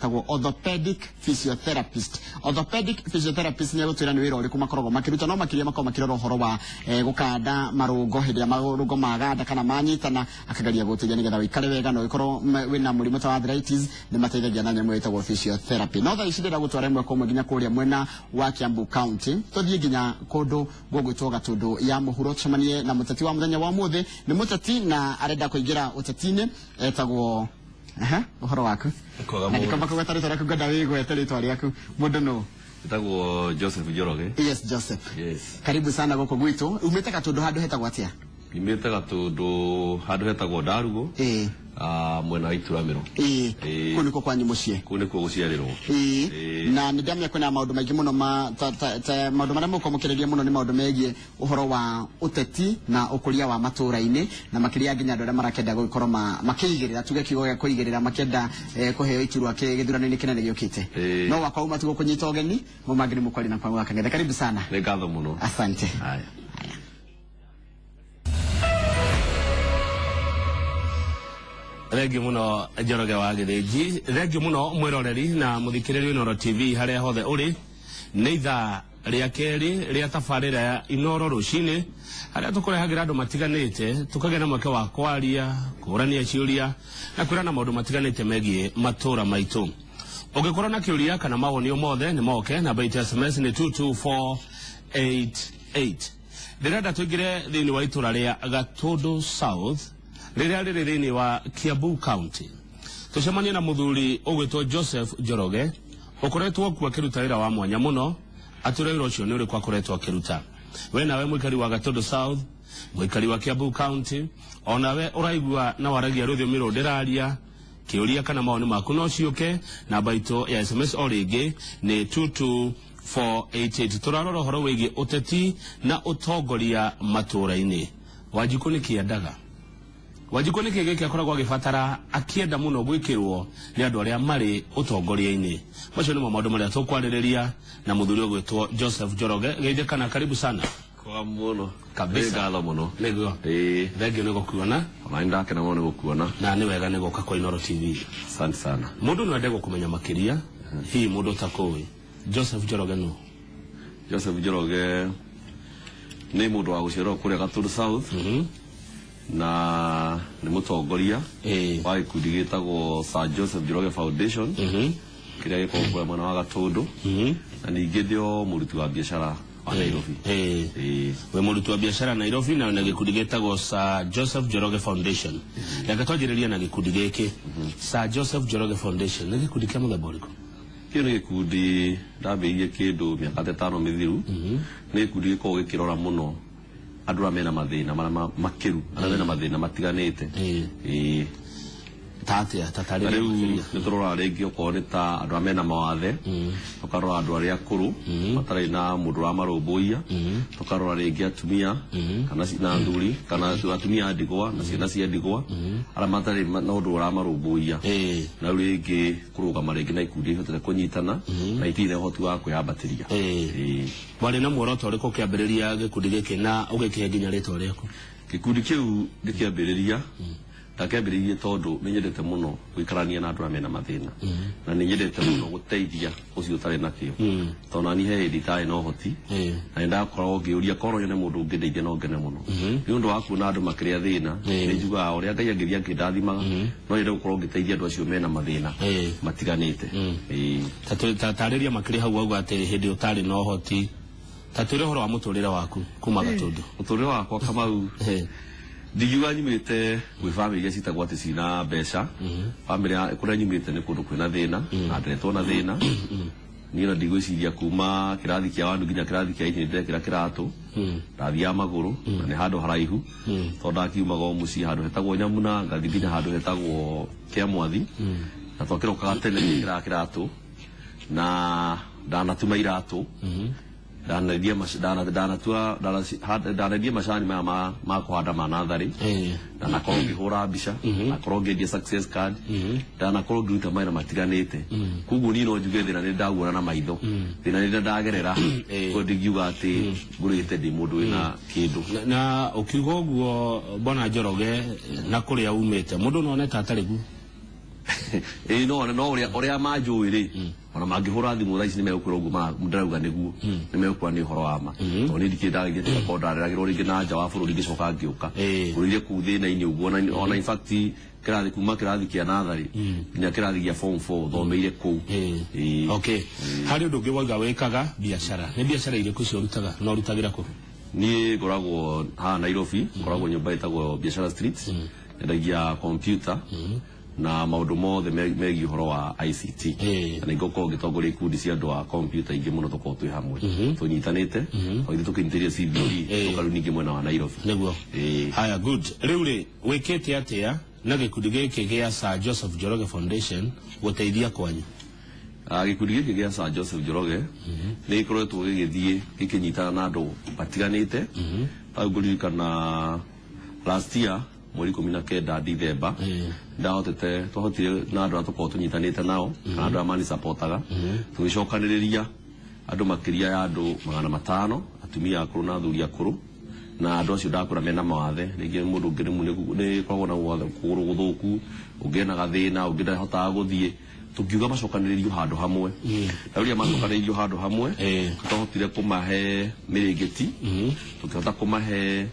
Tagwo orthopedic physiotherapist. Orthopedic physiotherapist nĩ egũtwĩra nĩ wĩra ũrĩkũ makoragwo makĩruta, no makĩria makoragwo makĩrora ũhoro wa gũkanda marũngo hĩndĩ ĩrĩa marũngo maganda kana manyitana, akageria gũteithia nĩgetha ũikare wega, na ũngĩkorwo wĩna mũrimũ ta wa arthritis nĩ mateithagia na nyamũ ĩtagwo physiotherapy. No thaa ici ndĩrenda gũtwara ĩmwe kwa ĩmwe nginya kũrĩa mwena wa Kiambu County, tũthiĩ nginya kũndũ gũgwĩtwo Gatũndũ ya Mũhuro, tũcemanie na mũteti wa mũthenya wa ũmũthĩ. Nĩ mũteti na arenda kũingĩra ũteti-inĩ, etagwo. Aha, ũhoro waku? Kwega Na mũno. ndikamba kũgweta rĩtwa rĩaku, ngwenda wĩgwete rĩtwa rĩaku. Mũndũ nũ? Njĩtagwo Joseph Njoroge. Yes, Joseph. Yes. Karibu sana gũkũ gwitũ. Umĩte Gatũndũ handũ hetagwo atĩa? Nyumĩte Gatũndũ handũ hetagwo Ndarugo. Mwena wa Ituramĩro. Ĩĩ. Kũu nĩkuo kwanyu mũciĩ? Kũu nĩkuo gũciarĩrwo. Ĩĩ. Na nĩ ndamenya kwĩna maũndũ maingĩ mũno ma ta, ta, ta, maũndũ marĩa mũgũkorwo mũkĩarĩrĩria mũno nĩ maũndũ megiĩ ũhoro wa ũteti na ũkũria wa matũra-inĩ, na makĩria nginya andũ arĩa marakĩenda gũgĩkorwo makĩigĩrĩra, tuge kiugo gĩa kũigĩrĩra, makĩenda kũheo iturwa gĩthurano-inĩ kĩnene gĩũkĩte. No wakwa uma tugo kũnyita ũgeni, mau mangĩ nĩ mũkwaria na Kamau wa Kang'ethe. Karibu sana. Nĩ ngatho mũno. Asante. Haya. Thengiũ mũno Njoroge wa Gĩthĩnji, thengiũ mũno mwĩroreri na mũthikĩrĩria Inooro TV harĩa hothe ũrĩ. Nĩ ithaa rĩa kerĩ rĩa tabarĩra ya Inooro rũcinĩ, harĩa tũkũrehagĩra andũ matiganĩte, tũkagĩa na mweke wa kwaria, kũũrania ciũria na kwĩrana maũndũ matiganĩte megiĩ matũra maitũ. Ũngĩkorwo na kĩũria kana mawoni o mothe nĩ moke, namba itũ ya SMS nĩ 22488. Ndĩrenda tũingĩre thĩinĩ wa itũra rĩa Gatũndũ South rĩrĩa rĩrĩ thĩinĩ wa Kiambu County, tũcemanie na mũthuri ũgwĩtwo Joseph Njoroge, ũkoretwo kuo akĩruta wĩra wa mwanya mũno. Atwĩre wĩra ũcio nĩ ũrĩkũ akoretwo akĩruta. We nawe mũikari wa Gatũndũ South, mũikari wa Kiambu County, onawe ũraigua na waragia rũthiomi rũrũ ndĩraria, kĩũria kana mawoni maku no ciũke. Namba itũ ya SMS o rĩngĩ nĩ 22488. Tũrarora ũhoro wĩgiĩ ũteti na ũtongoria matũũra-inĩ. Wanjikũ nĩ kĩendaga Wanjikũ nĩ kĩĩ gĩkĩ akoragwo agĩbatara akĩenda mũno gwĩkĩrwo nĩ andũ arĩa marĩ ũtongoria-inĩ? Macio nĩmo maũndũ marĩa tũkwarĩrĩria na mũthuri ũgwĩtwo Joseph Njoroge. Geithĩkana, karibu sana. Kwega mũno. Kabisa. Nĩ ngatho mũno. Nĩguo. Ĩĩ. Thengiũ nĩ gũkuona. Ona nĩ ndakena mũno nĩ gũkuona. Na nĩ wega nĩ gũka kwa Inooro TV. Asante sana. Mũndũ no ende gũkũmenya makĩria, hihi mũndũ ũtakũĩ, Joseph Njoroge nũ? Joseph Njoroge nĩ mũndũ wa gũciarwo kũrĩa Gatũndũ South. Na nĩ mũtongoria wa gĩkundi gĩtagwo Sir Joseph Njoroge Foundation, kĩrĩa gĩkoragwo kũrĩa mwena wa Gatũndũ, na ningĩ ndĩ o mũruti wa biacara wa Nairobi. Wĩ mũruti wa biacara Nairobi na wĩna gĩkundi gĩtagwo Sir Joseph Njoroge Foundation. Reke twanjĩrĩrie na gĩkundi gĩkĩ. Sir Joseph Njoroge Foundation nĩ gĩkundi kĩa mũthemba ũrĩkũ? Kĩu nĩ gĩkundi ndambĩrĩirie kĩndũ mĩaka ta ĩtano mĩthiru. Nĩ gĩkundi gĩkoragwo gĩkĩrora mũno andũ arĩa mena mathĩna marĩa makĩru, arĩa mena mathĩna matiganĩte. Ĩĩ. Ta atĩa? Ta Ta tarĩria rĩu makĩria. nĩ tũroraga rĩngĩ okorwo nĩ ta andũ arĩa mena mawathe, tũkarora andũ arĩa akũrũ matarĩ na mũndũ ũramarũmbũiya, tũkarora rĩngĩ atumia kana na athuri kana atumia a ndigwa na ciana cia ndigwa arĩa matarĩ na ũndũ ũramarũmbũiya. Na rĩu rĩngĩ kũrũgama rĩngĩ na ikundi ihotete kũnyitana na itirĩ na ũhoti wa kwĩyambatĩria. Warĩ na muoroto ũrĩkũ ũkĩambĩrĩria gĩkundi gĩkĩ na ũgĩkĩhe nginya rĩtwa rĩaku? Gĩkundi kĩu ngĩkĩambĩrĩria, ndakĩambĩrĩirie tondũ nĩ nyendete mũno gũikarania na andũ arĩa mena mathĩna, na nĩ nyendete mũno gũteithia ũcio ũtarĩ nakĩo, tondũ nani he hĩndĩ itarĩ na ũhoti, na nĩ ndakoragwo ngĩũria korwo nyone mũndũ ũngĩndeithia no ngene mũno. Nĩ ũndũ wa kuona andũ makĩrĩa thĩna, nĩ njugaga ũrĩa Ngai angĩthiĩ akĩndathimaga, no nyende gũkorwo ngĩteithia andũ acio mena mathĩna matiganĩte. Ta tarĩria makĩria hau wauga atĩ hĩndĩ ũtarĩ na ũhoti, ta twĩre ũhoro wa mũtũrĩre waku kuma Gatũndũ. Mũtũrĩre wakwa Kamau, ndingiuga nyumĩte gwĩ bamĩrĩ iria citagwo atĩ cina mbeca. Bamĩrĩ ya kũrĩa nyumĩte nĩ kũndũ kwĩna thĩna na nderetwo na thĩna. Niĩ ona ndigwĩciria kuma kĩrathi kĩa wanu nginya kĩrathi kĩa inya ndĩrekĩra kĩratũ, ndathiaga magũrũ na nĩ handũ haraihu, tondũ ndakiumaga o mũciĩ handũ hetagwo Nyamuna ngathiĩ nginya handũ hetagwo Kĩamwathi, na twakĩrokaga tene ngĩkĩraga kĩratũ na ndanatuma iratũ, ndanendia ndanatua ndanendia macani maya ma kũhanda ma natharĩ, ndanakorwo ngĩhũra mbica, ndanakorwo ngĩendia success card, ndanakorwo ngĩruta mawĩra matiganĩte. Koguo niĩ no njuge thĩna nĩ ndawuona na maitho, thĩna nĩ ndagerera, koguo ndingiuga atĩ ngũrĩte ndĩ mũndũ wĩna kĩndũ. Na ũkiuga ũguo Bwana Njoroge, na kũrĩa umĩte mũndũ no one ta atarĩ guo. Ĩĩ, no ũrĩa manjũĩ rĩ, ona mangĩhũra thimũ thaa ici nĩ megũkwĩra ũguo ndĩrauga nĩguo, nĩ megũkwĩra nĩ ũhoro wa ma, tondũ niĩ ndikĩrĩ ndarĩkia tiga ndareragĩrwo rĩngĩ na nja wa bũrũri ngĩcoka ngĩũka. Ngũrĩire kũu thĩna-inĩ ũguo, ona in fact kĩrathi kuma kĩrathi kĩa natharĩ nginya kĩrathi gĩa form 4 thomeire kũu. Ĩĩ. Okay, harĩ ũndũ ũngĩ wauga wĩkaga biacara, nĩ biacara irĩkũ icio ũrutaga na ũrutagĩra kũ? Niĩ ngoragwo haha Nairobi, ngoragwo nyũmba ĩtagwo Biashara Street, nyendagia computer na maũndũ mothe megiĩ ũhoro wa ICT. Na nĩ ngũkorwo ngĩtongoria ikundi cia andũ a computer ingĩ mũno, tũkorwo twĩ hamwe tũnyitanĩte, o ithuĩ tũkĩnyitĩrĩire CBD, tũka rĩu ningĩ mwena wa Nairobi. Nĩguo. Ĩĩ. Haya, good. Rĩu rĩ, wĩkĩte atĩa na gĩkundi gĩkĩ gĩa Sir Joseph Njoroge Foundation gũteithia kwanyu? Gĩkundi gĩkĩ gĩa Sir Joseph Njoroge nĩ gĩkoretwo gĩgĩthiĩ gĩkĩnyitana na andũ matiganĩte. Hau ngũririkana last year mweri 19 Dithemba, ndahotete, twahotire na andũ arĩa tũkoragwo tũnyitanĩte nao kana andũ arĩa manisapotaga, tũgĩcokanĩrĩria andũ makĩria ya andũ 500, atumia akũrũ na athuri akũrũ, na andũ acio ndakwĩra mena mawathe. Rĩngĩ mũndũ ũngĩ nĩ koragwo na wathe kũgũrũ gũthũku, ũngĩ ena gathĩna, ũngĩ ndahotaga gũthiĩ. Tũngiuga macokanĩrĩrio handũ hamwe, na rĩrĩa macokanĩrĩirio handũ hamwe, twahotire kũmahe mĩrĩngĩti, tũkĩhota kũmahe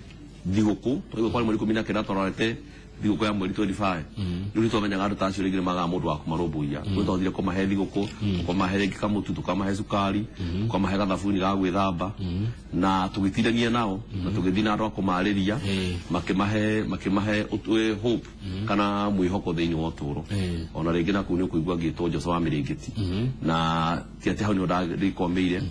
thigũkũ, twaigua kwarĩ mweri 19 twarorete thigũkũ ya mweri 25. Rĩu nĩ twamenyaga andũ ta acio rĩngĩ nĩ magaga mũndũ wa kũmarũmbũiya. Rĩu twahotire kũmahe thigũkũ, tũkamahe rĩngĩ kamũtu, tũkamahe cukari, tũkamahe gathabuni ga gwĩthamba, na tũgĩtindania nao na tũgĩthiĩ na andũ a kũmarĩria, makĩmahe hope kana mwĩhoko thĩinĩ wa ũtũũro. Ona rĩngĩ na kũu nĩ ũkũigua ngĩtwo Jose wa mĩrĩngĩti, na ti atĩ hau nĩho ndĩkomeire.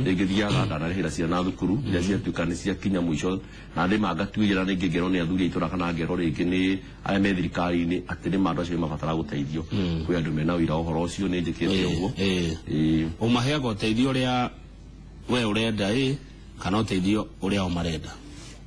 Rĩngĩ thiaga ndanarĩhĩra ciana thukuru iria ciatuĩka nĩ ciakinya mũico, na ndĩma ngatuĩra na rĩngĩ ngerwo nĩ athuri a itũra kana ngerwo rĩngĩ nĩ arĩa me thirikari-inĩ atĩ nĩma andũ acio nĩ mabatara gũteithio. Kwĩ andũ mena ũira wa ũhoro ũcio, nĩ njĩkĩte ũguo. Ĩĩ. Ũmaheaga ũteithio ũrĩa we ũrenda ĩ kana ũteithio ũrĩa o marenda?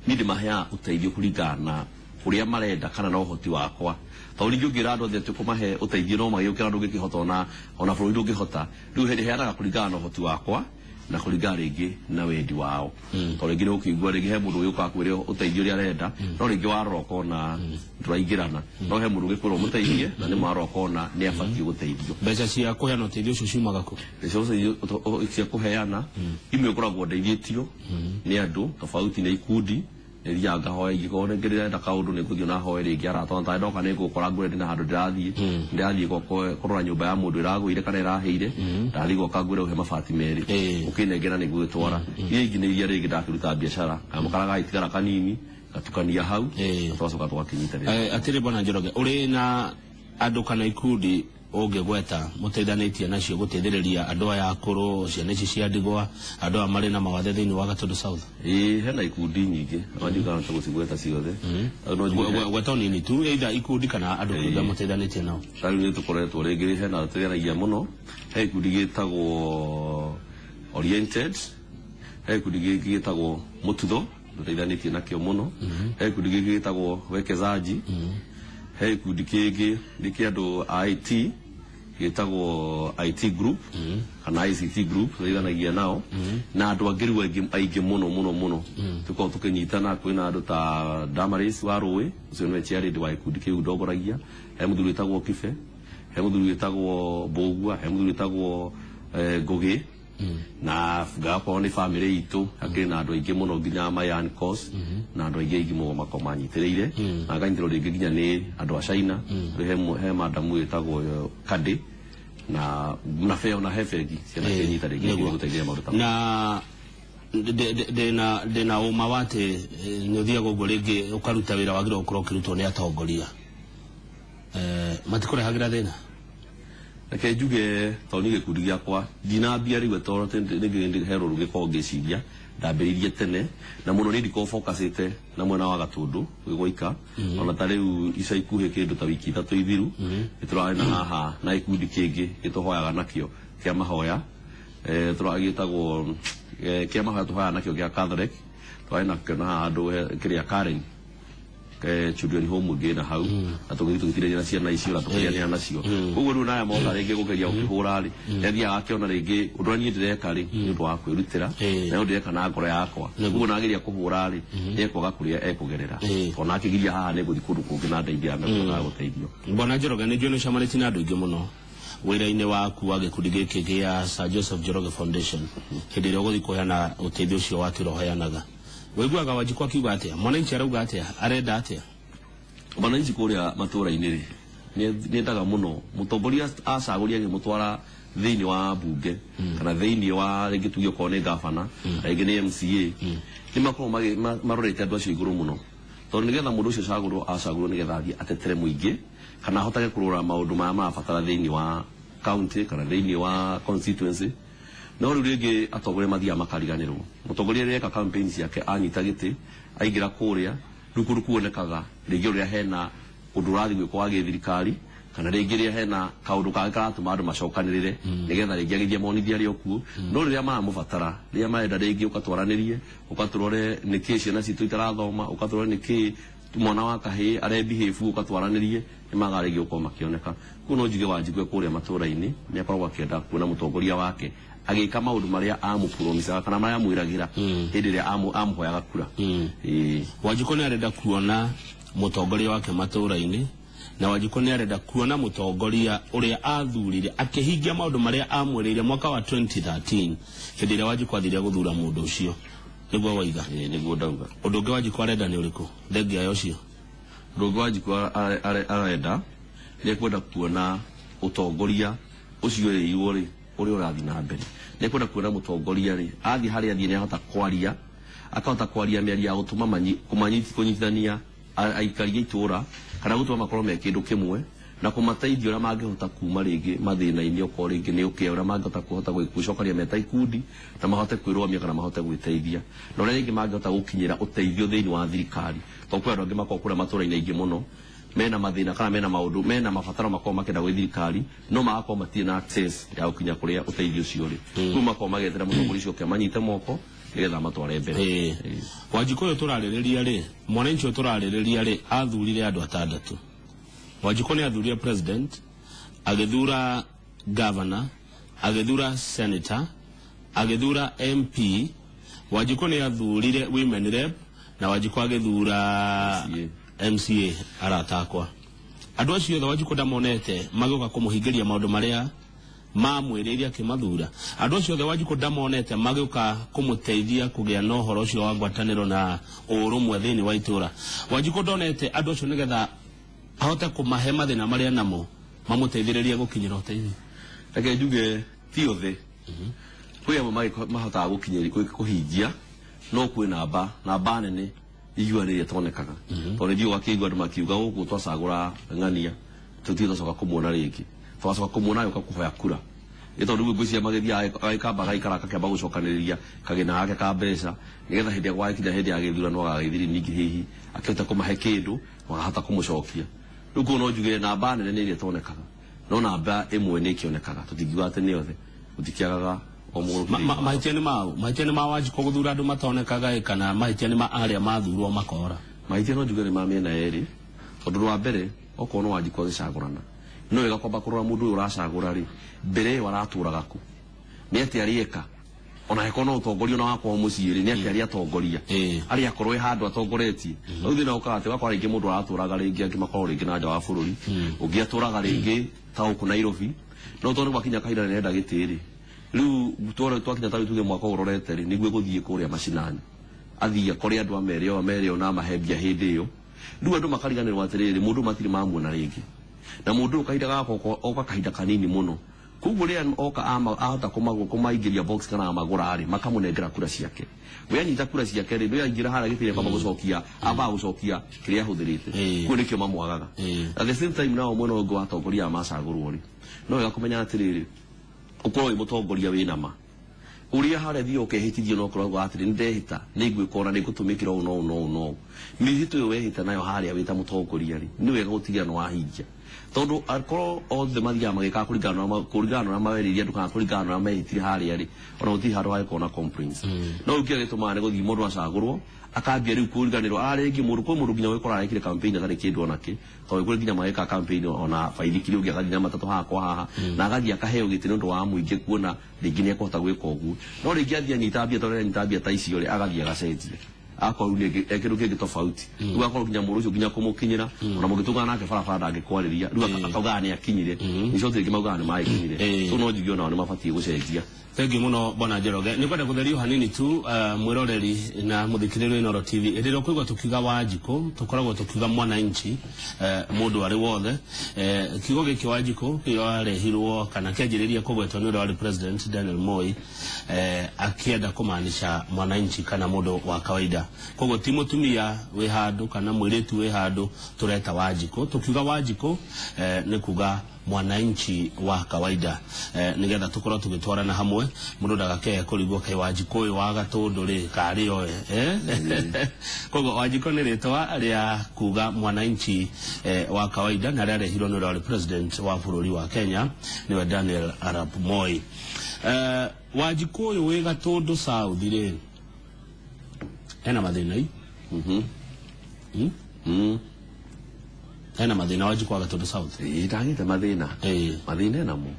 Niĩ ndĩmaheaga ũteithio kũringana na ũrĩa marenda kana na ũhoti wakwa, tondũ ningĩ ũngĩra andũ othe atĩ ũkũmahe ũteithio no magĩũkĩra ndũngĩkĩhota, ona bũrũri ndũngĩhota. Rĩu hĩndĩ heanaga kũringana na ũhoti wakwa na kũringana rĩngĩ na wendi wao, tondũ rĩngĩ nĩ ũkĩigua rĩngĩ he mũndũ ũgĩũka akwĩre ũteithio ũrĩa arenda, no rĩngĩ warora ũkona ndũraingĩrana, no he mũndũ ũngĩkwĩra ũmũteithie na nĩ warora ũkona nĩ abatiĩ gũteithio. Mbeca cia kũheana ũteithio ũcio ciumaga kũ? Mbeca cia kũheana imwe ngoragwo ndeithĩtio nĩ andũ tofauti na ikundi. Nĩthiaga ngahoya, ingĩkorwo rĩngĩ ndĩrenda kaũndũ nĩ ngũthiĩ na hoe rĩngĩ arata, ona tarĩ ndoka nĩ ngũkora ngwĩre ndĩna handũ ndĩrathiĩ kũrora nyũmba ya mũndũ ĩragũire kana ĩrahĩire, ndathiĩ gwaka ngwĩre ũhe mabati merĩ, ũkĩnengera nĩ ngũgĩtwara. Iria ingĩ nĩ iria rĩngĩ ndakĩruta biacara kamũkara gagĩtigara kanini ngatukania hau, na tũgacoka tũgakĩnyitanĩra. Atĩrĩ bwana Njoroge, ũrĩ na andũ kana ikundi ũngĩgweta mũteithanĩtie nacio gũteithĩrĩria andũ aya akũrũ, ciana ici cia ndigwa, andũ aya marĩ na mawathe thĩinĩ wa Gatundu South? Ĩĩ, hena ikundi nyingĩ, no ndiũĩ kana gũcigweta ciothe. No njuge Gweta nini tu, either ikundi kana andũ kĩũmbe mũteithanĩtie nao. Ta rĩu nĩ tũkoretwo rĩngĩ hena tũgeragia mũno, he gĩkundi gĩtagwo Oriented, he gĩkundi gĩngĩ gĩtagwo Mũtutho tũteithanĩtie nakĩo mũno, he gĩkundi gĩngĩ gĩtagwo Wekezaji, he gĩkundi kĩngĩ nĩ kĩa andũ a IT gĩtagwo IT Group kana ICT Group tũteithanagia nao, na andũ angĩ rĩu aingĩ mũno mũno mũno tũkoragwo tũkĩnyitana. Kwĩna andũ ta Damaris wa Rũĩ, ũcio nĩwe chairlady wa gĩkundi kĩu ndongoragia, he mũthuri wĩtagwo Kibe, he mũthuri wĩtagwo Mbũgua, he mũthuri wĩtagwo Ngũgĩ, na ngakorwo nĩ family itũ, hakĩrĩ na andũ aingĩ mũno nginya my uncles na andũ aingĩ aingĩ mũno makorwo manyitĩrĩire, na nganyitĩrwo rĩngĩ nginya nĩ andũ a China. Rĩ he madamu wĩtagwo Kade na beo na he bengi ciana cianyita rĩngĩ gũteithia maũndũ ta Na ndĩna ũma wa atĩ nĩ ũthiaga ũguo rĩngĩ ũkaruta wĩra wagĩrĩirwo gũkorwo ũkĩrutwo nĩ atongoria, matikũrehagĩra thĩna? Reke njuge, tondũ niĩ gĩkundi gĩakwa ndinambia rĩu, tondũ rĩngĩ he rũrũ gĩkoragwo ngĩciria ndambĩrĩirie tene na mũno, niĩ ndikoragwo focusĩte na mwena wa Gatũndũ gwaika. Ona ta rĩu ica ikuhĩ kĩndũ ta wiki 3 ithiru nĩ tũrarĩ na haha na gĩkundi kĩngĩ gĩtũhoyaga nakĩo kĩa mahoya, tũragĩtagwo kĩa mahoya tũhoyaga nakĩo gĩa Catholic, tũrarĩ nakĩo na haha handũ kĩrĩa Karen. Children home ngĩ na hau na tũgĩthiĩ tũgĩtirania na ciana icio na tũkĩrĩanĩra nacio. Koguo rĩu naya moka rĩngĩ gũgeria gũkĩhũra rĩ, nĩathiaga akĩona rĩngĩ ũndũ ũrĩa niĩ ndĩreka rĩ nĩ ũndũ wa kwĩrutĩra na ũndũ ndĩreka na ngoro yakwa. Koguo nageria kũhũra rĩ, nĩekwaga kũrĩa ekũgerera, tondũ nakĩgiria haha nĩngũthiĩ kũndũ kũngĩ na ndeithia arĩa mekwendaga gũteithio. Bwana Njoroge, nĩ njũĩ nĩ ũcemanĩtie na andũ aingĩ mũno wĩra-inĩ waku wa gĩkundi gĩkĩ gĩa Sir Joseph Njoroge Foundation hĩndĩ ĩrĩa ũgũthiĩ kũheana ũteithio ũcio watwĩra ũheanaga. Wĩiguaga Wanjikũ akiuga atĩa? Mwananchi arauga atĩa? Arenda atĩa? Mwananchi kũrĩa matũũra-inĩ rĩ, nĩendaga mũno mũtongoria acagũria agĩmũtwara thĩinĩ wa mbunge kana thĩinĩ wa rĩngĩ tuge okorwo nĩ gavana, rĩngĩ nĩ MCA, nĩ makoragwo marorete andũ acio igũrũ mũno, tondũ nĩgetha mũndũ ũcio acagũrwo, acagũrwo nĩgetha athiĩ atetere mũingĩ kana ahotage kũrora maũndũ marĩa marabatara thĩinĩ wa county kana thĩinĩ wa constituency. No rĩu rĩngĩ atongoria mathiaga makariganĩrwo. Mũtongoria rĩrĩa eka campaign ciake, anyita gĩtĩ, aingĩra kũrĩa, rĩu kũndũ kuonekaga rĩngĩ ũrĩa hena ũndũ ũrathiĩ gwĩkwo wa gĩthirikari, kana rĩngĩ rĩrĩa hena kaũndũ kangĩ karatũma andũ macokanĩrĩre nĩgetha rĩngĩ agĩthiĩ monithia arĩ o kuo. No rĩrĩa maramũbatara, rĩrĩa marenda rĩngĩ ũkatwaranĩrie, ũkatũrore nĩkĩ ciana citũ itarathoma, ũkatũrore nĩkĩ mwana wa kahĩĩ arebehave, ũkatwaranĩrie, nĩ magaga rĩngĩ gũkorwo makĩoneka. Koguo no njuge Wanjikũ kũrĩa matũũra-inĩ nĩ akoragwo akĩenda kuona mũtongoria wake agĩka maũndũ marĩa amũpromisaga kana marĩa amwĩragĩra hĩndĩ ĩrĩa amũhoyaga kura. Wanjikũ nĩ arenda kuona mũtongoria wake matũũra-inĩ, na Wanjikũ nĩ arenda kuona mũtongoria ũrĩa athurire akĩhingia maũndũ marĩa amwĩrĩire mwaka wa 2013 hĩndĩ ĩrĩa Wanjikũ athire gũthura mũndũ ũcio. Nĩguo waiga? Ĩĩ, nĩguo ndauga. Ũndũ ũngĩ Wanjikũ arenda nĩ ũrĩkũ thengia ya ũcio? Ũndũ ũngĩ Wanjikũ arenda nĩ ekwenda kuona ũtongoria ũcio ĩrĩirwo rĩ ũrĩa ũrathiĩ na mbere. Nĩ ekwenda kuona mũtongoria rĩ athiĩ harĩa athiĩ nĩ ahota kwaria, akahota kwaria mĩario ya gũtũma kũnyitithania aikari a itũũra kana gũtũma makorwo me kĩndũ kĩmwe na kũmateithia ũrĩa mangĩhota kuma rĩngĩ mathĩna-inĩ, okorwo rĩngĩ nĩ ũkĩa, ũrĩa mangĩhota kũhota gwĩcokeria me ta ikundi na mahote kwĩrũgamia kana mahote gwĩteithia, na ũrĩa rĩngĩ mangĩhota gũkinyĩra ũteithio thĩinĩ wa thirikari, tondũ kwĩ andũ angĩ makoragwo kũrĩa matũũra-inĩ aingĩ mũno mena mathĩna kana mena maũndũ, mena mabataro makoragwo makĩenda gwĩ thirikari, no magakorwo matirĩ na access ya gũkinya kũrĩa ũteithio ũcio ũrĩ. Rĩu makoragwo magĩetera mũtongoria ũcio oke amanyite moko nĩgetha amatware mbere. Wanjikũ ũyũ tũrarĩrĩria rĩ, mwananchi ũyũ tũrarĩrĩria rĩ, athurire andũ atandatũ. Wanjikũ nĩ athurire president, agĩthura governor, agĩthura senator, agĩthura MP. Wanjikũ nĩ athurire women rep, na Wanjikũ agĩthura MCA. MCA. Arata akwa, andũ acio othe Wanjikũ ndamonete magĩũka kũmũhingĩria maũndũ marĩa mamwĩrĩire akĩmathura. Andũ acio othe Wanjikũ ndamonete magĩũka kũmũteithia kũgĩa na ũhoro ũcio wa ngwatanĩro na ũrũmwe thĩinĩ wa itũũra. Wanjikũ ndonete andũ acio nĩgetha ahote kũmahe mathĩna marĩa namo mamũteithĩrĩrie gũkinyĩra ũteithio. Reke njuge ti othe, kwĩ amwe mahotaga gũkinyĩria kũhingia, no kwĩ namba nene igua nĩ ĩrĩa ĩtonekaga, tondũ nĩ ũgakĩigua andũ makiuga gũkũ twacagũra ng'ania tũtirĩ twacoka kũmuona rĩngĩ, twacoka kũmuona agĩũka kũhoya kura. Ĩ tondũ rĩu ngwĩciria magĩthiĩ agĩkamba agaikara akakĩamba gũcokanĩrĩria kagĩna gake ka mbeca nĩgetha hĩndĩ ĩrĩa gwagĩkinya hĩndĩ ya gĩthurano agagĩthiĩ ningĩ hihi akĩhote kũmahe kĩndũ makahota kũmũcokia. Rĩu koguo no njuge namba nene nĩ ĩrĩa ĩtonekaga, no namba ĩmwe nĩ ĩkĩonekaga, tũtingiuga atĩ nĩ othe, gũtikĩagaga o mũndũ. Mahĩtia nĩ mau? Mahĩtia nĩ ma Wanjikũ gũthura andũ matonekaga ĩ, kana mahĩtia nĩ ma arĩa mathurwo makora? Mahĩtia no njuge nĩ ma mĩena yerĩ, tondũ rwa mbere okorwo no Wanjikũ agĩcagũrana, no wega kwamba kũrora mũndũ ũyũ ũracagũra rĩ, mbere ĩyo aratũraga kũ, nĩ atĩa arĩeka, ona angĩkorwo no ũtongoria ona wakwa mũciĩ rĩ, nĩ atĩa arĩa atongoria arĩa akorwo e handũ atongoretie. Rĩu thĩna ũkaga atĩ ũgakora rĩngĩ mũndũ aratũraga rĩngĩ, angĩ makorwo rĩngĩ na nja wa bũrũri, ũngĩ atũraga rĩngĩ ta gũkũ Nairobi, no tondũ gwakinya kahinda nĩ arenda gĩtĩ rĩ, rĩu twakinya ta rĩu tuge mwaka ũyũ ũrorete rĩ, nĩguo gũthiĩ kũrĩa macinani, athiĩ akore andũ amere ũũ amere ũũ na amahe mbia. Hĩndĩ ĩyo rĩu andũ makariganĩrwo atĩrĩrĩ, mũndũ matirĩ mamuona rĩngĩ, na mũndũ ũyũ kahinda gaka oka kahinda kanini mũno. Koguo rĩrĩa oka ahota kũmaingĩria box kana amagũra rĩ, makamũnengera kura ciake. We anyita kura ciake rĩ, nĩ aingĩra harĩa gĩtĩ kwamba gũcokia, ambaga gũcokia kĩrĩa ahũthĩrĩte. Koguo nĩkĩo mamwagaga. At the same time, nao mwena ũngĩ wa atongoria aya macagũrwo rĩ, no wega kũmenya atĩrĩrĩ, ũkorwo wĩ mũtongoria wĩna ma ũrĩa harĩa thiĩ ũkehĩtithio, no ũkorwo atĩrĩ, nĩ ndehĩta nĩ ngwĩka ona nĩ ngũtũmĩkĩra ũũ na ũũ na ũũ na ũũ. Mĩhĩto ĩyo wehĩta nayo harĩa wĩ ta mũtongoria rĩ, nĩ wega gũtigĩra nĩ wahingia. Tondu akorwo othe mathiaga magĩkaga kũringana na ũrĩa mawerĩirie andũ kana kũringana na ũrĩa mehĩtire harĩa rĩ, ona gũtirĩ handũ hangĩkorwo na complaints. No rĩu kĩrĩa gĩtũmaga nĩ gũthiĩ mũndũ acagũrwo akambia rĩu kũriganĩrwo rĩngĩ mũndũ kwĩ mũndũ nginya ũgĩkora arekire campaign atarĩ kĩndũ onakĩ, tondũ kwĩ nginya magĩka campaign ona baithikiri ũngĩ agathiĩ na matatũ haha kwa haha na agathiĩ akaheo gĩtĩ nĩ ũndũ wa mũingĩ kuona rĩngĩ nĩ ekũhota gwĩka ũguo, no rĩngĩ athiĩ anyita mbia, tondũ anyita mbia ta icio rĩ, agathiĩ agacenjia akorwo rĩu nĩ kĩndũ kĩngĩ tofauti. Rĩu akorwo nginya mũndũ ũcio nginya kũmũkinyĩra ona mũngĩtũngana nake barabara ndangĩkwarĩria, rĩu akaugaga nĩ akinyire, nĩ cote rĩngĩ maugaga nĩ magĩkinyire. So no njuge onao nĩ mabatiĩ gũcenjia. Thengiũ mũno Bwana Njoroge. Nĩ kwenda kũtherio hanini tu, mwĩroreri na mũthikĩrĩria Inooro TV. Hĩndĩ ĩrĩa ũkũigua tũkiuga Wanjikũ, tũkoragwo tũkiuga mwananchi, mũndũ arĩ wothe. Kiugo gĩkĩ Wanjikũ kĩarehirwo kana kĩanjĩrĩria kũgwetwo nĩ ũrĩa warĩ President Daniel Moi, akĩenda kũmaanisha mwananchi kana mũndũ wa kawaida. Koguo ti mũtumia wĩ handũ kana mũirĩtu wĩ handũ tũreta Wanjikũ. Tũkiuga Wanjikũ, nĩ kuga mwananchi wa kawaida, nigetha tukorwo tugitwarana hamwe, mundu ndagakee kurigwo kai Wanjikũ ũyũ wa Gatũndũ rĩ karĩ oe. Koguo Wanjikũ nĩ rĩtwa rĩa kuga mwananchi wa kawaida, na rĩarehirwo nĩ ũrĩa warĩ president wa bũrũri wa Kenya, nĩwe Daniel Arap Moi. Wanjikũ ũyũ wĩ Gatũndũ South rĩ, hena mathĩna i? Hmm? Hena mathĩna Wanjikũ wa Gatũndũ South? Ĩĩ, ndagĩte mathĩna. Mathĩna enamo.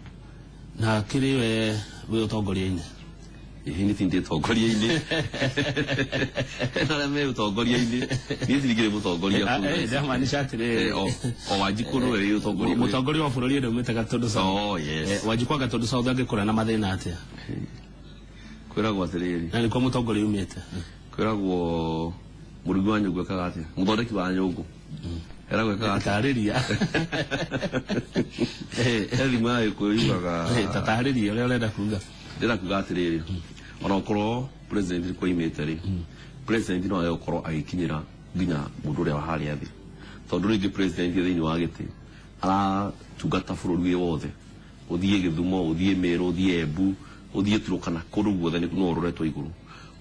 Na kĩrĩ we wĩ ũtongoria-inĩ? Ĩĩ, nĩ ti ndĩ ũtongoria-inĩ, hena arĩa me ũtongoria-inĩ, niĩ tirikĩrĩ mũtongoria kũu thaa ici. Ndamaanisha atĩrĩrĩ, O Wanjikũ nĩwe wĩ ũtongoria. Mũtongoria wa bũrũri ndaumĩte Gatũndũ South. Oh, yes. Wanjikũ wa Gatũndũ South angĩkũra na mathĩna atĩa? Kwĩragwo atĩrĩrĩ, Na nĩkuo mũtongoria umĩte. Kwĩragwo mũrugi wa nyũngũ ekaga atĩa? Mũthondeki wa nyũngũ eragwo ekaga atĩa? Tarĩria. He thimo ya Gĩkũyũ yugaga. Tatarĩria ũrĩa ũrenda kuga. Ndĩrenda kuga atĩrĩrĩ, ona okorwo president nĩ koimĩte rĩ, president no age gũkorwo agĩkinyĩra nginya mũndũ ũrĩa wa harĩa thĩ, tondũ rĩngĩ president thĩinĩ wa gĩtĩ aratungata bũrũri wĩ wothe, ũthiĩ Gĩthumo, ũthiĩ Meru, ũthiĩ Embu, ũthiĩ Turukana, kũndũ guothe nĩ ũroretwo igũrũ.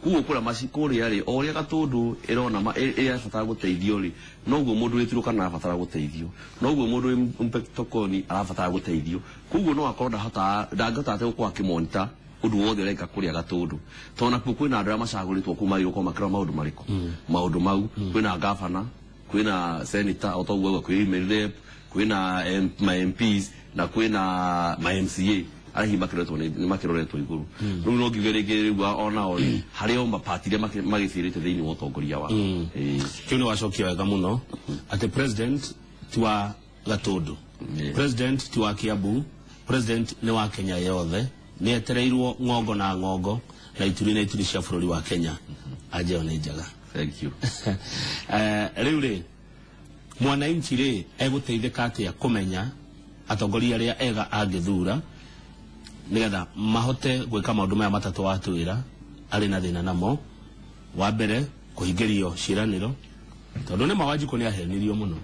Koguo kũrĩa maci kũrĩa rĩ, o ũrĩa Gatũndũ ĩrona ĩrabatara gũteithio rĩ, noguo mũndũ wĩ Turukana arabatara gũteithio, noguo mũndũ wĩ Mpeketoni arabatara gũteithio. Koguo no akorwo ndahota, ndangĩhota atĩ gũkorwo akĩmonitor ũndũ wothe ũreka kũrĩa Gatũndũ, tondũ nakuo kwĩna andũ arĩa macagũrĩtwo kũu magĩrĩirwo gũkorwo makĩrora maũndũ marĩkũ, maũndũ mau. Kwĩna gavana, kwĩna senator, o toguo auga, kwĩ women rep, kwĩna ma MPs na kwĩna ma MCA arĩa hihi makĩroretwo nĩ makĩroretwo igũrũ. Rĩu no ngiuge rĩngĩ rĩu onao rĩ, harĩ o mapati iria magĩcirĩte thĩinĩ wa ũtongoria wao. Ĩĩ. Kĩu nĩ wacokia wega mũno atĩ president ti wa Gatũndũ, president ti wa Kiambu, president nĩ wa Kenya yothe, nĩ etereirwo ng'ongo na ng'ongo na ituri na ituri cia bũrũri wa Kenya. Anja ĩyo nĩ njega. Thank you. Rĩu rĩ, mwananchi rĩ egũteithĩka atĩa kũmenya atongoria arĩa ega angĩthura nĩgetha mahote gwĩka maũndũ maya matatũ watwĩra arĩ na thĩna namo? Wa mbere, kũhingĩrio ciĩranĩro, tondũ nĩ ma Wanjikũ nĩ ahenirio mũno,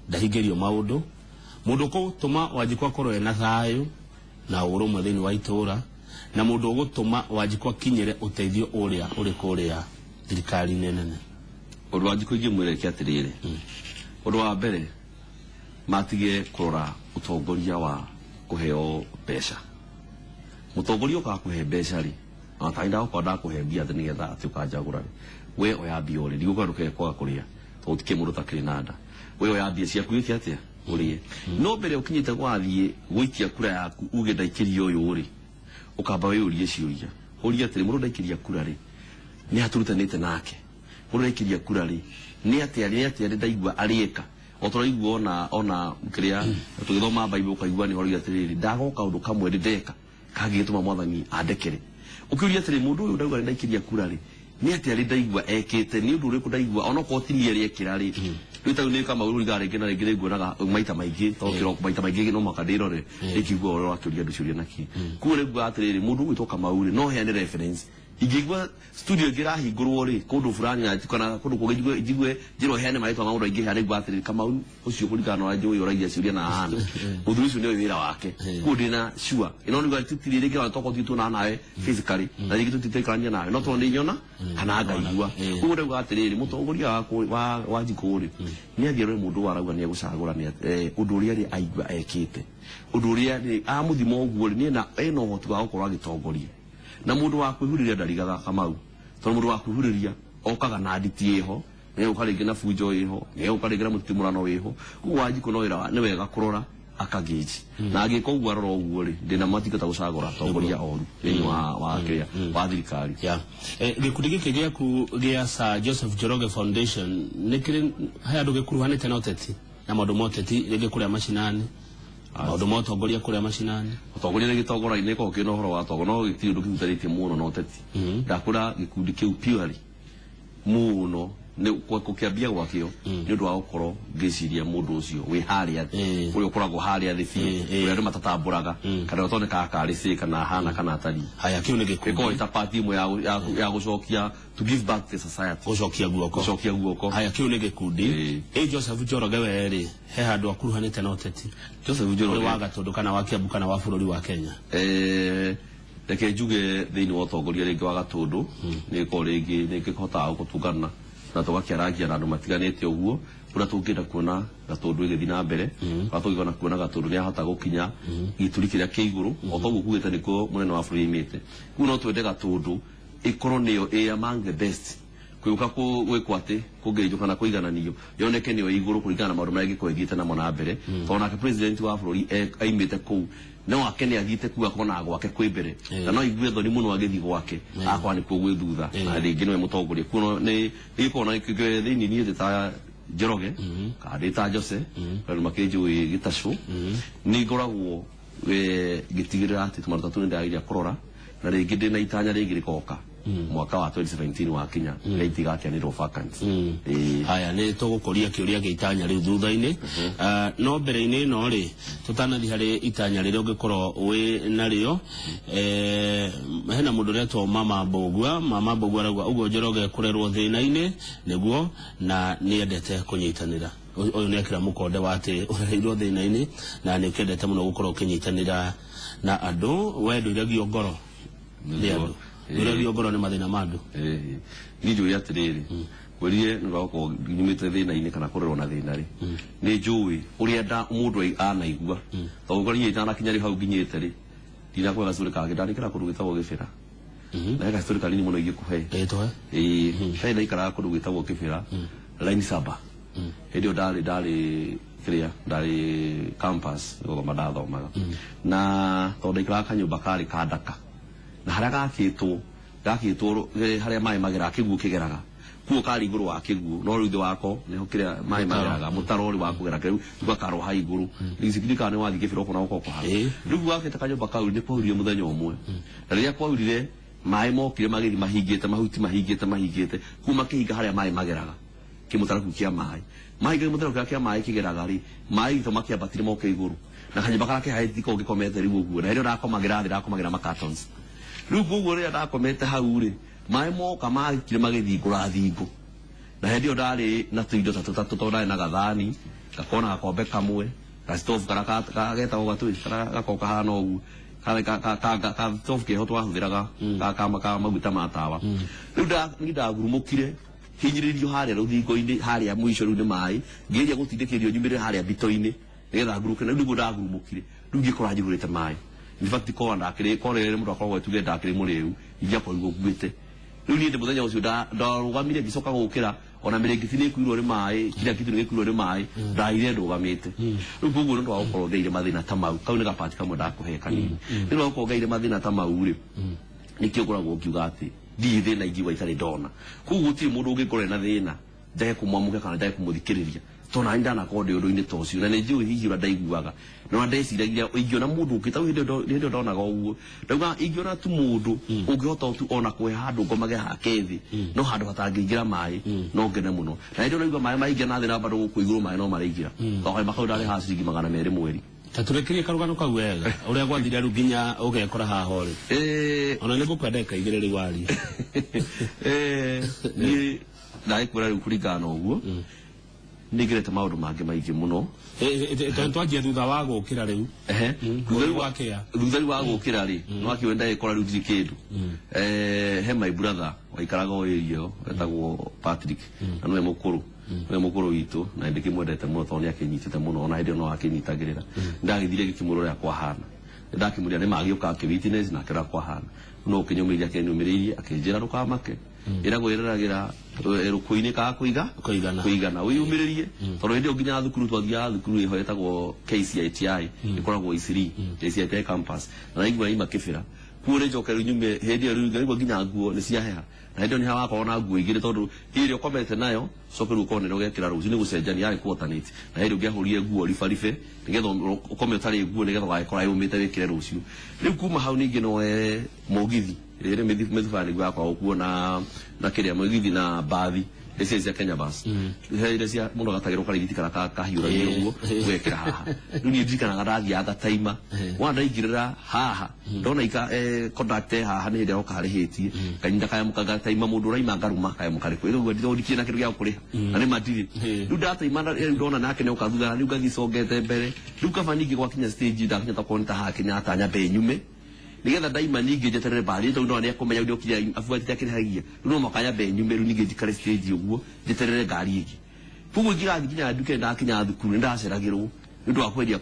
ndahingĩrio maũndũ. Mũndũ ũgũtũma Wanjikũ akorwo ena thayũ na ũrũmwe thĩinĩ wa itũũra, na mũndũ ũgũtũma Wanjikũ akinyĩre ũteithio ũrĩa ũrĩ kũrĩa thirikari-inĩ nene. Ũndũ Wanjikũ ingĩmwĩra eke atĩrĩrĩ, ũndũ wa mbere, matige kũrora ũtongoria wa kũheo mbeca. Mũtongoria ũkaga kũhe mbeca rĩ, ona tarĩ ndagũkorwo ndakũhe mbia atĩ nĩgetha atĩ ũkanjagũra rĩ, we oya mbia ũrĩe, ndigũkwĩra ndũkae kwaga kũrĩa, tondũ gũtikĩrĩ mũndũ ũtakĩrĩ na nda. We oya mbia ciaku wĩke atĩa? Ũrĩe. No mbere ũkinyĩte gwathiĩ gũikia kura yaku uge ndaikĩria ũyũ rĩ, ũkamba wĩyũrie ciũria. Ũrie atĩrĩ, mũndũ ndaikĩria kura rĩ, nĩ haturutanĩte nake? Mũndũ ndaikĩria kura rĩ, nĩ atĩa, nĩ atĩa ndaigua arĩka? O tũraigua ona kĩrĩa tũgĩthoma Bible, ũkaigua nĩ ũroiga atĩrĩrĩ, ndagoka ũndũ kamwe ndĩndeka kangĩgĩtũma mwathani andekere. Ũkĩũria atĩrĩ, mũndũ ũyũ ndauga nĩ ndaikĩria kura rĩ, nĩ atĩa rĩ ndaigua ekĩte, nĩ ũndũ ũrĩkũ ndaigua onokorwo ti niĩ arĩekĩra rĩ? Rĩu ta rĩu nĩ kama ũrigaga rĩngĩ na rĩngĩ, nĩnguonaga maita maingĩ, tondũ kĩroko maita maingĩ no mũhaka ndĩrore rĩkĩigua ũrĩa ũrakĩũria andũ ciũria na kĩ. Koguo nĩ nguga atĩrĩrĩ, mũndũ ũgwĩtwo Kamau rĩ, no heane reference. Ingĩigua studio ĩngĩ ĩrahingũrwo rĩ kũndũ fulani na kana kũndũ kũngĩ, njigue njĩrwo heane marĩtwa ma mũndũ aingĩ heane, ngwa atĩrĩrĩ, Kamau ũcio, kũringana na ũrĩa njũĩ ũragia ciũria na ahana, mũthuri ũcio nĩoĩ wĩra wake. Koguo ndĩna sure ĩno nĩguo tũtirĩ rĩngĩ ona tokorwo tũtirĩ tuonana nawe physically, na rĩngĩ tũtirĩ twaikarania nawe, no tondũ nĩ nyona kana ngaigua. Koguo ndauga atĩrĩrĩ, mũtongoria wa Njikũ rĩ, nĩ athiĩ arore mũndũ ũyũ arauga nĩ egũcagũra nĩ ũndũ ũrĩa rĩ aigua ekĩte, ũndũ ũrĩa rĩ amũthima ũguo rĩ, nĩ ena ũhoti wa gũkorwo agĩtongoria. Na mũndũ wa kwĩhurĩria ndarigaga, Kamau, tondũ mũndũ wa kwĩhurĩria okaga na nditi ĩho, nĩ egũka rĩngĩ na bunjo ĩho, nĩ egũka rĩngĩ na mũtitimũrano wĩho. Koguo Wanjikũ no wĩra nĩ wega kũrora akagĩji, na angĩka ũguo, arora ũguo rĩ, ndĩna matingĩhota gũcagũra atongoria oru thĩinĩ wa kĩrĩa wa thirikari. Ya, gĩkundi gĩkĩ gĩaku gĩa Sir Joseph Njoroge Foundation nĩ kĩrĩ he andũ gĩkuruhanĩte na ũteti na maũndũ ma ũteti, rĩngĩ kũrĩa macinani, maũndũ ma ũtongoria kũrĩa macinani? Ũtongoria nĩ gĩtongoria, nĩ gĩkoragwo kĩna ũhoro wa tongo, no gĩtirĩ ũndũ kĩhutanĩtie mũno na ũteti. Ndakwĩra gĩkundi kĩu purely mũno nĩ gũkĩambia gwakĩo nĩ ũndũ wa gũkorwo ngĩciria mũndũ ũcio wĩ harĩa thĩ, ũrĩa ũkoragwo harĩa thĩ biũ, ũrĩa andũ matatambũraga kana ũtonekaga karĩ cĩ kana ahana kana atariĩ. Haya, kĩu nĩ gĩkundi. Ĩkoragwo ĩta part ĩmwe ya gũcokia, to give back to society. Gũcokia guoko. Gũcokia guoko. Haya, kĩu nĩ gĩkundi. Ĩ Joseph Njoroge we rĩ, he handũ akuruhanĩte na ũteti? Joseph ũrĩ Njoroge wa Gatũndũ kana wa Kiambu kana wa bũrũri wa Kenya? Reke njuge thĩinĩ wa ũtongoria rĩngĩ wa Gatũndũ nĩ gĩkoragwo rĩngĩ nĩ kĩhotaga gũtungana na tũgakĩarangia na andũ matiganĩte ũguo, ũrĩa tũngĩenda kuona Gatũndũ ĩgĩthiĩ na mbere, ũrĩa tũngĩenda kuona Gatũndũ nĩ ahota gũkinya gĩturi kĩrĩa kĩ igũrũ, o toguo kugĩte nĩkuo mũnene wa bũrũri aimĩte. Koguo no twende Gatũndũ ĩkorwo nĩyo ĩ among the best kwĩũka gwĩkwo atĩ kũngĩrĩnjwo kana kũigananio, yoneke nĩyo ĩ igũrũ kũringana na maũndũ marĩa ĩngĩkorwo ĩthiĩte namo na mbere, tondũ nake president wa bũrũri aimĩte kũu, no akene athiĩte kuu akona gwake kwĩ mbere, na no aigue thoni mũno agĩthiĩ gwake akwa nĩkuo gwĩ thutha, na rĩngĩ nĩwe mũtongoria kuo. Nĩ gĩkoragwo na thĩinĩ. Niĩ ndĩ ta Njoroge kana ndĩ ta Jose, andũ makĩnjũĩ gĩtacũ, nĩ ngoragwo ngĩtigĩrĩra atĩ tũmaũndũ tũtũ nĩ ndĩrageria kũrora, na rĩngĩ ndĩna itanya rĩngĩ rĩgoka mwaka wa 2017 wakinya rĩa itigakĩanĩrwo vacant. Ĩĩ. Haya, nĩ tũgũkũria kĩũria gĩa itanya rĩu thutha-inĩ. No mbere-inĩ ĩno rĩ, tũtanathiĩ harĩ itanya rĩrĩa ũngĩkorwo wĩ narĩo, hena mũndũ ũretwo Mama Mbũgua. Mama Mbũgua arauga ũguo Njoroge kũrerwo thĩna-inĩ nĩguo na nĩendete kũnyitanĩra. Ũyũ nĩ ekĩra mũkonde wa atĩ ũrereirwo thĩna-inĩ na nĩ ũkĩendete mũno gũkorwo ũkĩnyitanĩra na andũ. We ndũiragio ngoro nĩ andũ? Ndũiragio ngoro nĩ mathĩna ma andũ? Ĩĩ. Niĩ njũĩ atĩrĩrĩ, ngwĩrire nĩ ũndũ wa gũkorwo nyumĩte thĩna-inĩ kana kũrerwo na thĩna rĩ, nĩ njũĩ ũrĩa nda mũndũ anaigua, tondũ korwo niĩ itanakinya rĩ hau nginyĩte rĩ, ndinakũhe gacũrĩ kangĩ. Ndarĩkĩra kũndũ gwĩtagwo Gĩbĩra, na he gacũrĩ kanini mũno ingĩkũhe. Ĩĩ, tũhe. Ĩĩ, he ndaikaraga kũndũ gwĩtagwo Kĩbĩra, line saba. Hĩndĩ ĩyo ndarĩ kĩrĩa ndarĩ campus gũthoma, ndathomaga, na tondũ ndaikaraga kanyũmba karĩ ka ndaka, na harĩa gakĩtwo harĩa maĩ mageraga, kĩguũ kĩgeraga kuo, karĩ igũrũ wa kĩguũ, no rĩu thĩ wako nĩho kĩrĩa maĩ mageraga, mũtaro ũrĩ wa kũgera rĩu gakarwo ha igũrũ. Rĩu kana nĩ wathiĩ Kĩbĩra ũkona gũkorwo kũhana. Rĩu wakĩte kanyũmba kau, nĩ kwaurire mũthenya ũmwe, na rĩrĩa kwaurire maĩ mokire magĩthiĩ mahingĩte mahuti, mahingĩte kuma kĩhinga harĩa maĩ mageraga, kĩmũtaro kĩu kĩa maĩ mahinga, kĩmũtaro kĩrĩa kĩa maĩ kĩgeraga rĩ, maĩ gĩto makĩambatire moke igũrũ, na kanyũmba karĩa kehaĩtie korwo gĩkomete rĩu ũguo. Na hĩndĩ ĩyo ndakomagĩra thĩ, ndakomagĩra macartons. Rĩu koguo rĩrĩa ndakomete hau rĩ, maĩ moka makire magĩthingũra thingo, na hĩndĩ ĩyo ndarĩ na tũindo ta tũtatũ, tondũ ndarĩ na gathani gakona gakombe kamwe, gacitobu karĩa getagwo gatũĩ karĩa gakoragwo kahana ũguo, ka stove keho twahũthĩraga ka maguta ma tawa. Rĩu niĩ ndagurumũkire hinyĩrĩrio harĩa rũthingo-inĩ harĩa mũico. Rĩu nĩ maĩ ngĩgeria gũtindĩkĩrĩrio nyumĩrĩre harĩa mbito-inĩ nĩgetha ngurũke, na rĩu nĩguo ndagurumũkire, rĩu ngĩkora njihũrĩte maĩ. In fact, korwo ndakĩrĩ korwo rĩrĩ mũndũ akoragwo tuge ndakĩrĩ mũrĩu, ingĩakorirwo nguĩte. Rĩu niĩ ndĩ mũthenya ũcio ndarũgamire, ngĩcoka gũkĩra, ona mĩrĩngĩti nĩ ĩkuirwo nĩ maĩ, kila kitu nĩ gĩkuirwo nĩ maĩ, ndaire ndũgamĩte. Rĩu koguo nĩ ũndũ wa gũkorwo ngeire mathĩna ta mau, kau nĩ gapati kamwe ndakũhe kanini, nĩ ũndũ wa gũkorwo ngeire mathĩna ta mau rĩ, nĩkĩo ngoragwo ngiuga atĩ ndirĩ thĩna ingiuga itarĩ ndona. Koguo gũtirĩ mũndũ ũngĩkorwo ena thĩna njage kũmwamũkĩra kana njage kũmũthikĩrĩria, tondũ nani ndanakorwo ndĩ ũndũ-inĩ ta ũcio, na nĩ njũĩ hihi ũrĩa ndaiguaga na ũrĩa ndeciragia ingĩona mũndũ ũngĩ. Tau hĩndĩ ĩyo ndonaga ũguo, ndauga ingĩona tu mũndũ ũngĩhota tu ona kũhe handũ ngomage hake thĩ, no handũ hatangĩingĩra maĩ, no ngene mũno. Na hĩndĩ ĩyo ndaigua maĩ maingĩra na thĩ, na bado gũkũ igũrũ maĩ no maraingĩra, tondũ makau ndarĩhaga ciringi 200 mweri. Ta tũrekerie karũgano kau wega ũrĩa gwathire rĩu nginya ũgekora haha ũrĩ. Ona nĩ ngũkwenda ndagĩka igĩrĩ rĩu warie. Niĩ ndagĩkwĩra rĩu kũringana na ũguo nĩ ngerete maũndũ mangĩ maingĩ mũno. Twanjia thutha wa gũkĩra rĩu. Ehe. Thutha rĩu wakĩa. Thutha rĩu wa gũkĩra rĩ, nĩwakĩũĩ ndagĩkora rĩu ndirĩ kĩndũ. He my brother waikaraga o area ĩyo wetagwo Patrick, na nĩwe mũkũrũ witũ, na ndĩkĩmwendete mũno tondũ nĩ akĩnyitĩte mũno, ona hĩndĩ ĩyo no akĩnyitagĩrĩra. Ndagĩthire ngĩkĩmwĩra ũrĩa kwahana, ndakĩmwĩra nĩ magĩũka akĩ witness na akĩrora kwahana, no ũkĩnyũmĩrĩria, akĩnyũmĩrĩirie, akĩnjĩra ndũkamake, ĩragwo ĩreragĩra rũkũ-inĩ kaga kũiga Kũigana. Kũigana, wĩyũmĩrĩrie, tondũ hĩndĩ ĩyo nginya thukuru twathiaga thukuru ĩho ĩtagwo KCITI, ĩkoragwo Isiri, KCITI campus, na naigua ima kĩbĩra kuo nĩ njoke rĩu nyume hĩndĩ ĩyo rĩu ngaigua nginya nguo nĩ ciaheha, na hĩndĩ ĩyo nĩ hawakorwo na nguo igĩrĩ, tondũ ĩrĩa ũkomete nayo coke rĩu ũkorwo nĩrĩo ũgekĩra rũciũ nĩ gũcenjania, yarĩ alternate, na hĩndĩ ũngĩahũrire nguo ribaribe nĩgetha ũkome ũtarĩ nguo nĩgetha ũgagĩkora yũmĩte wĩkĩre rũciũ. Rĩu kuma hau ningĩ noe mũgithi ĩrĩa ĩrĩ mĩthibara nĩguo yakoragwo kuo na kĩrĩa mũgithi na mbathi icio cia Kenya Bus, he iria cia mũndũ agatagĩrwo karigiti karĩa kahiũragio ũguo ũgekĩra haha. Rĩu niĩ ndirikanaga ndathiaga ngataima wona ndaingĩrĩra haha ndona ika conductor haha nĩ hĩndĩ aroka arĩhĩtie kanyita kayamũka ngataima mũndũ ũraima ngarũma kayamũka rĩkũ ĩrĩa ũguo ndikire na kĩndũ gĩa kũrĩha na nĩ matirĩ. Rĩu ndataima rĩu ndona nake nĩoka thutha, rĩu ngathiĩ congete mbere. Rĩu kaba ningĩ gwakinya stage ndakinya takorwo nĩ ta haha Kenyatta nyambe nyume nigetha ndaima ningĩ njeterere mbari, tondũ ndona nĩekũmenya ũrĩa okire abuatĩte akĩrĩhagia. Rĩu no mũhaka nyambe nyume, rĩu ningĩ njikare stage ũguo njeterere ngari ĩngĩ. Koguo ingĩgathiĩ nginya nduke ndakinya thukuru nĩ ndaceragĩrwo nĩ ũndũ wa kweria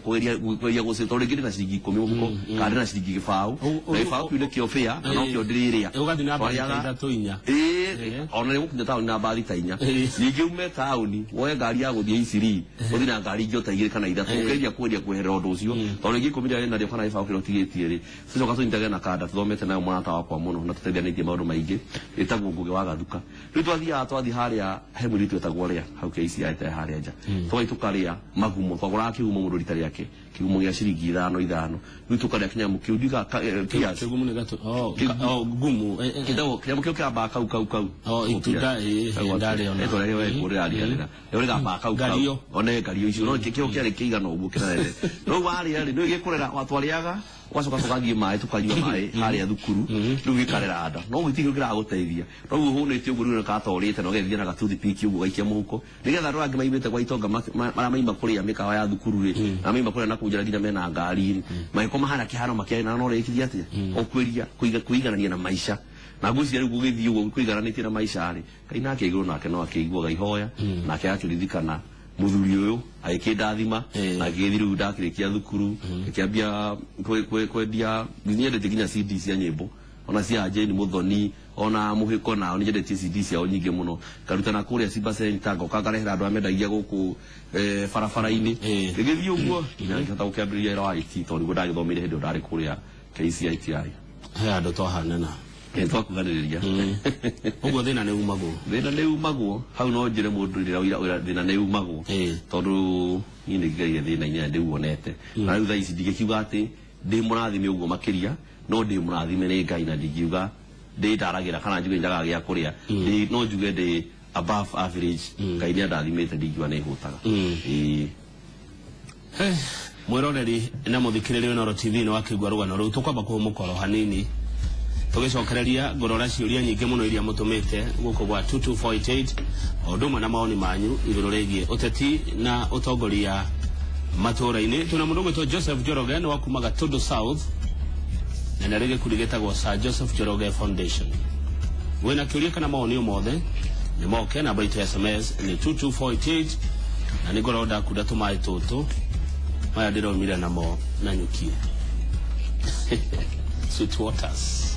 gũcĩ, tondũ rĩngĩ ndĩ na ciringi 10 mũhuko kana ndĩ na ciringi 0. Na 0 kĩu nĩkĩo fare na nokĩo ndĩrĩrĩa. Ũgathiĩ na mbathi ta ithatũ inya. Ĩĩ, ona nĩ gũkinya taũni na mbathi ta inya. Ningĩ ume taũni woe ngari ya gũthiĩ Isiri, ũthiĩ na ngari ingĩ o ta igĩrĩ kana ithatũ, ũkĩgeria kweria kweherera ũndũ ũcio, tondũ rĩngĩ 10 rĩrĩa narĩo kana 0 kĩrĩa ũtigĩtie rĩ. Tũcoka tũnyitage na kanda tũthomete nayo, mũrata wakwa mũno na tũteithanĩtie maũndũ maingĩ, ĩtagwo Ngũgĩ wa Gathuka. Rĩu twathiaga twathiĩ harĩa he mũirĩtu wetagwo Rĩa hau KCI ta harĩa nja, tũgathiĩ tũkarĩa magumo, twagũraga kĩgumo mũndũ rita rĩake, kĩgumo gĩa ciringi ithano ithano. Rĩu tũkarĩa kĩnyamũ kĩu ndiga Kĩgumo nĩ gatũ oh, gumu. Kĩtagwo kĩnyamũ kĩu kĩambaga kau kau kau. Oh, itunda, ndarĩona. Ĩtwa rĩrĩa we kũrĩrariganĩra rĩo rĩgambaga kau kau. Ngario. One ngario icio no kĩo kĩarĩ kĩigana ũguo kĩnene rĩu warĩa rĩ nĩ gĩkũrera watwarĩaga, ũgacoka tũgathiĩ maĩ tũkanyua maĩ harĩa thukuru, rĩu gĩkarera nda no gĩtirĩ kĩndũ kĩragũteithia, no rĩu ũhũnĩte ũguo rĩu nĩkatorĩte na ũgethia na gatoothpick ũguo gaikia mũhuko nĩgetha andũ angĩ maimĩte gwa itonga marĩa maima kũrĩa mĩkawa ya thukuru rĩ na maima kũrĩa na kũu njĩra nginya mena ngari rĩ magĩkoma harĩa kĩharo makĩaria na no rĩkirie atĩa o kwĩria kũiganania na maica. Na ngwĩciria rĩu gũgĩthiĩ ũguo kũigananĩtie na maica rĩ, Ngai nake igũrũ nake no akĩiguaga ihoya, nake akĩririkana mũthuri ũyũ agĩkĩndathima. Na ngĩgĩthiĩ rĩu ndakĩrĩkia thukuru ngĩkĩambia kwendia, nyendetie nginya CD cia nyĩmbo ona cia Jane Muthoni ona Mũhĩko, nao nĩ nyendetie CD ciao nyingĩ mũno, ngaruta na kũrĩa Simba Center, ngoka ngarehera andũ arĩa mendagia gũkũ barabara-inĩ. Ngĩgĩthiĩ ũguo nginya ngĩhota gũkĩambĩrĩria wĩra wa IT, tondũ nĩguo ndagĩthomeire hĩndĩ ĩyo ndarĩ kũrĩa KCITI. He handũ twahanana. Twakuhanĩrĩria. Ũguo thĩna nĩ umagwo. Thĩna nĩ umagwo hau, no njĩre mũndũ rĩrĩa thĩna nĩ umagwo, tondũ niĩ nĩ ngereire thĩna-inĩ na ndĩwonete, na rĩu thaa ici ndingĩkiuga atĩ ndĩ mũrathime ũguo makĩria, no ndĩ mũrathime nĩ Ngai, na ndingiuga ndĩ ndaragĩra kana njuge njagaga gĩa kũrĩa. No njuge ndĩ above average. Ngai nĩ andathimĩte, ndingiuga nĩ hũtaga. Ĩĩ. Mwĩroreri na mũthikĩrĩria Inooro TV, nĩ wakĩigua rũgano rũu. Tũkwamba kũhũmũka hanini, tũgĩcokereria ngũrora ciũria nyingĩ mũno iria mũtũmĩte gũkũ gwa 22488 o ũndũ ũmwe na mawoni manyu igũrũ rĩgiĩ ũteti na ũtongoria matũũra-inĩ. Twĩna mũndũ ũgwĩtwo Joseph Njoroge, nĩ wa kuma Gatundu South, na nĩ arĩ gĩkundi gĩtagwo Sir Joseph Njoroge Foundation. Wĩna kĩũria kana mawoni o mothe nĩ moke, namba itũ ya SMS nĩ 22488, na nĩ ngorwo ndakunda tũmaĩ tũtũ maya ndĩraumire namo na nyukie sweet waters.